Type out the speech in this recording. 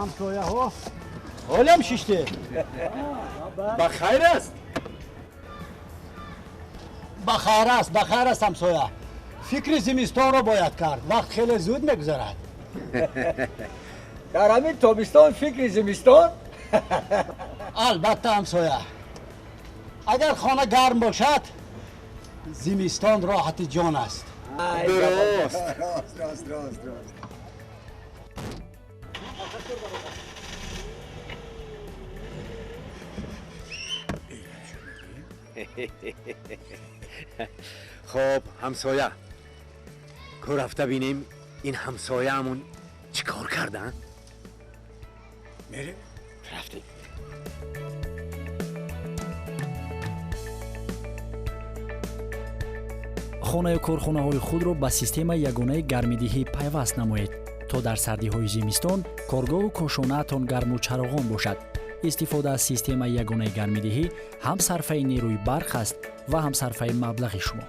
Ҳамсояҳо, ҳолам шиште. Ба хайр аст? Ба хайр аст, ба хайр аст, ҳамсоя. Фикри зимистонро бояд кард, вақт хеле зуд мегузарад. Дар ҳамин тобистон фикри зимистон? Албатта, ҳамсоя, агар хона гарм бошад, зимистон роҳати ҷон аст. Дуруст. Рост, рост, рост, рост. Хоб, ҳамсоя, ку рафта бинем, ин ҳамсояамон чӣ кор кардан. Мерем. Рафтем. Хонаю корхонаҳои худро ба системаи ягонаи гармидиҳӣ пайваст намоед, то дар сардиҳои зимистон коргоҳу кошонаатон гарму чароғон бошад. Истифода аз системаи ягонаи гармидиҳӣ ҳам сарфаи нерӯи барқ аст ва ҳам сарфаи маблағи шумо.